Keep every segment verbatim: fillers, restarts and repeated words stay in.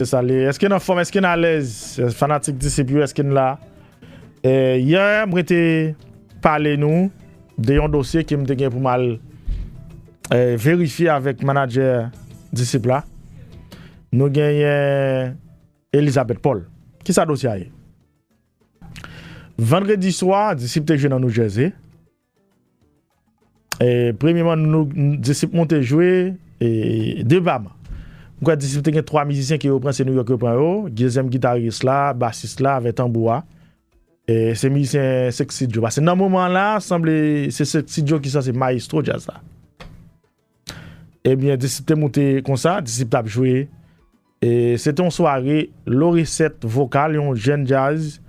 Salye. Èske n anfòm? Èske n alèz? Fanatik Disip yo, èske n la? E, yè, mwen te pale nou de yon dosye ke m te gen pou m al, e, verifye avèk manadjè Disip la. Nou genyen Elizabeth Paul. Kisa dosye a ye? Vandredi swa, Disip te jwe nan New Jersey. E, premyeman, nou, Disip monte jwe, e, depaman. M kwè Disip te gen twa mizisyen ke yo pran, se New York yo pran yo. Dezyèm gitaris la, basis la, avè tanbou a. E, se mizisyen Sexy Joe. Paske nan moman la, sanble se Sexy Joe ki sanse mayestwo djaz la. Ebyen, Disip te monte konsa, Disip t ap jwe. E se te yon sware lo resèt vokal, yon jèn djaz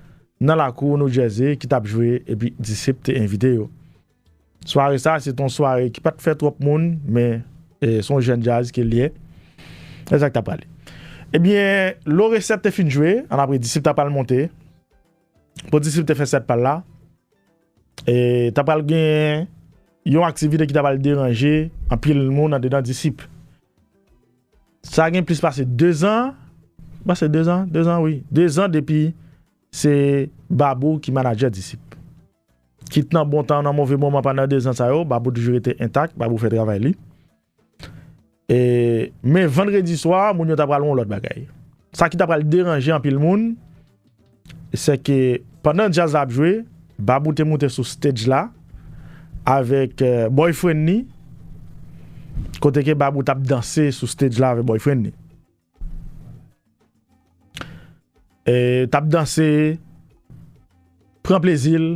nan lakou New Jersey ki t ap jwe, epi Disip te envite yo. Sware sa, se te yon sware ki pa t fè twòp moun, men, e, se yon jèn djaz ke l ye. E sa k t ap pale. Ebyen, lo resèt te fin jwe, annapre Disip t ap al monte. Pou Disip te fè sèt pa l la, e, t ap al gen yon aktivite ki t ap al deranje anpil moun andedan Disip. Sa gen plis pase dezan, pase dezan, dezan, wi. Dezan depi se Babou ki manadjè Disip. Kit nan bon tan, nan move moman, pandan dezan sa yo, Babou toujou rete entak, Babou fè travay li. E, men vandredi swa, moun yo ta pral yon lòt bagay. Sa ki ta pral deranje anpil moun, se ke pandan djaz la ap jwe, Babou te moute sou stage la avèk, e, boyfriend ni, kote ke Babou t ap danse sou stage la avèk boyfriend ni. E, t ap danse, pran plezi l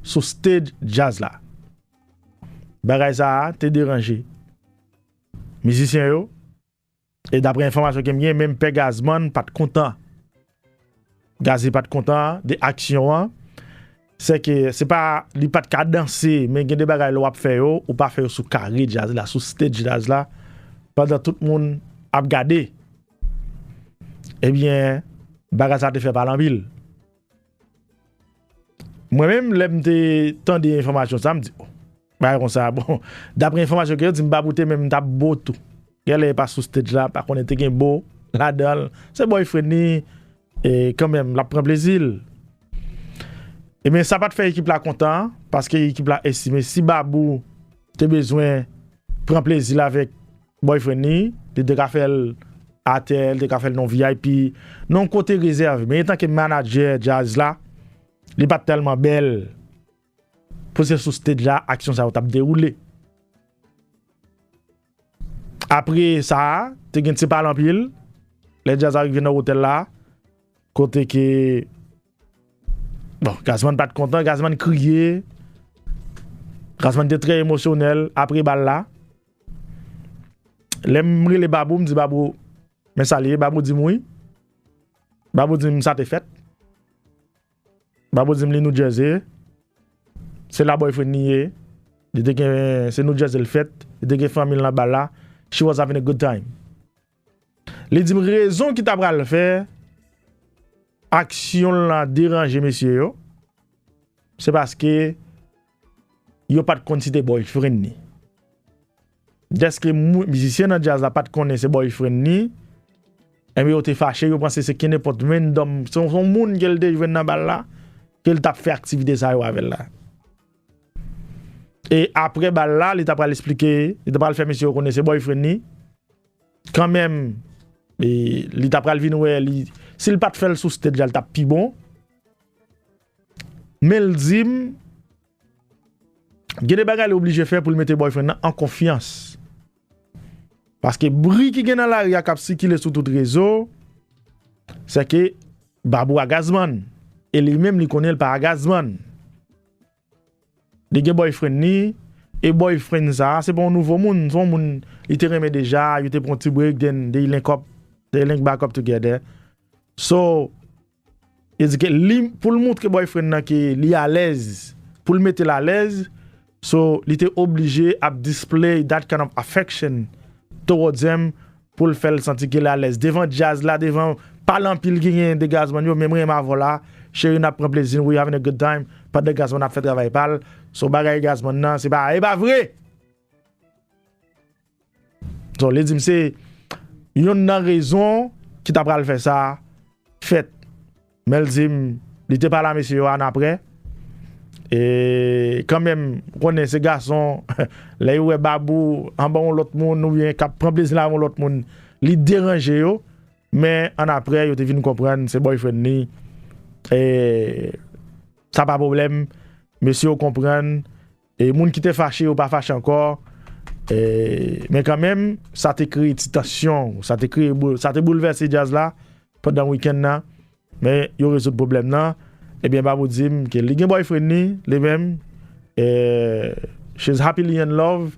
sou stage djaz la. Bagay sa a te deranje mizisyen yo. E daprè enfòmasyon ke m gen, menm pè Gazman pa t kontan. Gazzy pa t kontan de aksyon an. Se ke se pa li pa t ka danse, men gen de bagay lè w ap fè yo, ou pa fè yo sou kare djaz la, sou stage djaz la, pandan tout moun ap gade. Ebyen, bagay sa te fè pale anpil. Mwen menm, lè m te tande enfòmasyon sa, m di, "Oh, bagay konsa, bon, daprè enfòmasyon ke yo di m, Babou te menm t ap bo tou. Genlè e pa sou stage la, pa konnen te gen bo ladan l. Se boyfriend ni, e kanmenm, l ap pran plezi l." Ebyen, sa pa t fè ekip la kontan, paske ekip la estime si Babou te bezwen pran plezi l avèk boyfriend ni, li te ka fè l atè, li te ka fè l nan V I P, nan yon kote rezève. Men etanke manadjè djaz la, li pa t tèlman bèl pou se sou stage la aksyon sa yo t ap dewoule. Apre sa, te gen ti pale anpil, lè djaz la rive nan otèl la, kote ke, bon, Gazman pa t kontan, Gazman kriye, Gazman te trè emosyonèl apre bal la. Lè m rele Babou, m di Babou, "Men sa l ye?" Babou di m wi. Babou di m sa te fèt. Babou di m li New Jersey. Se la boyfriend ni ye. Li te gen, se New Jersey l fèt. Li te gen fanmi l nan bal la. She was having a good time. Li di m rezon ki ta pral fè aksyon l la deranje mesye yo, se paske yo pa t konn si te boyfriend ni. Dèske mou-, mizisyen nan djaz la pa t konnen se boyfriend ni, enben yo te fache, yo panse se kenenpòt random, se yon, se yon moun ke l te jwenn nan bal la, ke l t ap fè aktivite sa yo avè l la. E apre bal la, li ta pral esplike, li ta pral fè mesye yo konnen se boyfriend ni. Kanmenm, e, li ta pral vin wè, li, si l pa t fè l sou stage la, l t ap pi bon. Men l di m, gen de bagay li oblije fè pou l mete boyfriend nan an konfyans. Paske bri ki gen nan lari a k ap sikile sou tout rezo, se ke Babou a Gazman. E li menm, li konnen l pa a Gazman. Li gen boyfriend ni, e boyfriend sa, se pa yon nouvo moun, se yon moun li te renmen deja, yo te pran ti break, then they link up, they link back up together. So, e di ke li, pou l montre boyfriend nan ke li alèz, pou l mete l alèz, so, li te oblije ap display that kind of affection towards him, pou l fè l santi ke l alèz. Devan djaz la, devan pale anpil ki gen de Gazman yo, men mwen menm avè w la, cheri, n ap pran plezi n, we having a good time, pandan Gazman ap fè travay pa l. So, bagay Gazman nan, se pa, e pa vre! So, li di m se youn nan rezon ki ta pral fè sa fèt. Men l di m, li te pale a mesye yo ann apre. E kanmenm, ou konnen se gason, lè yo wè Babou anba yon lòt moun oubyen k ap pran plezi l avè yon lòt moun, li deranje yo. Men ann apre, yo te vin konprann se boyfriend li. E sa pa pwoblèm. Mesye yo konprann. E moun ki te fache yo pa fache ankò. E, men kanmenm, sa te kreye ti tansyon, sa te kreye, sa te boulvèse djaz la pandan wikenn nan. Men yo rezoud pwoblèm nan. Ebyen, Babou di m ke li gen boyfriend li, li menm. E, she's happily in love.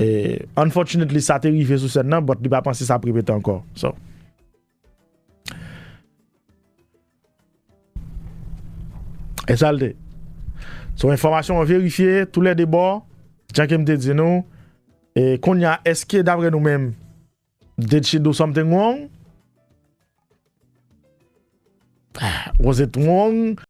E, unfortunately, sa te rive sou sèn nan, but li pa panse sa ap repete ankò. So. E sa l te. So, enfòmasyon an verifye, tou lè de bò, jan ke m te di nou. E kounye a, èske daprè nou menm, did she do something wrong? Ah, was it wrong?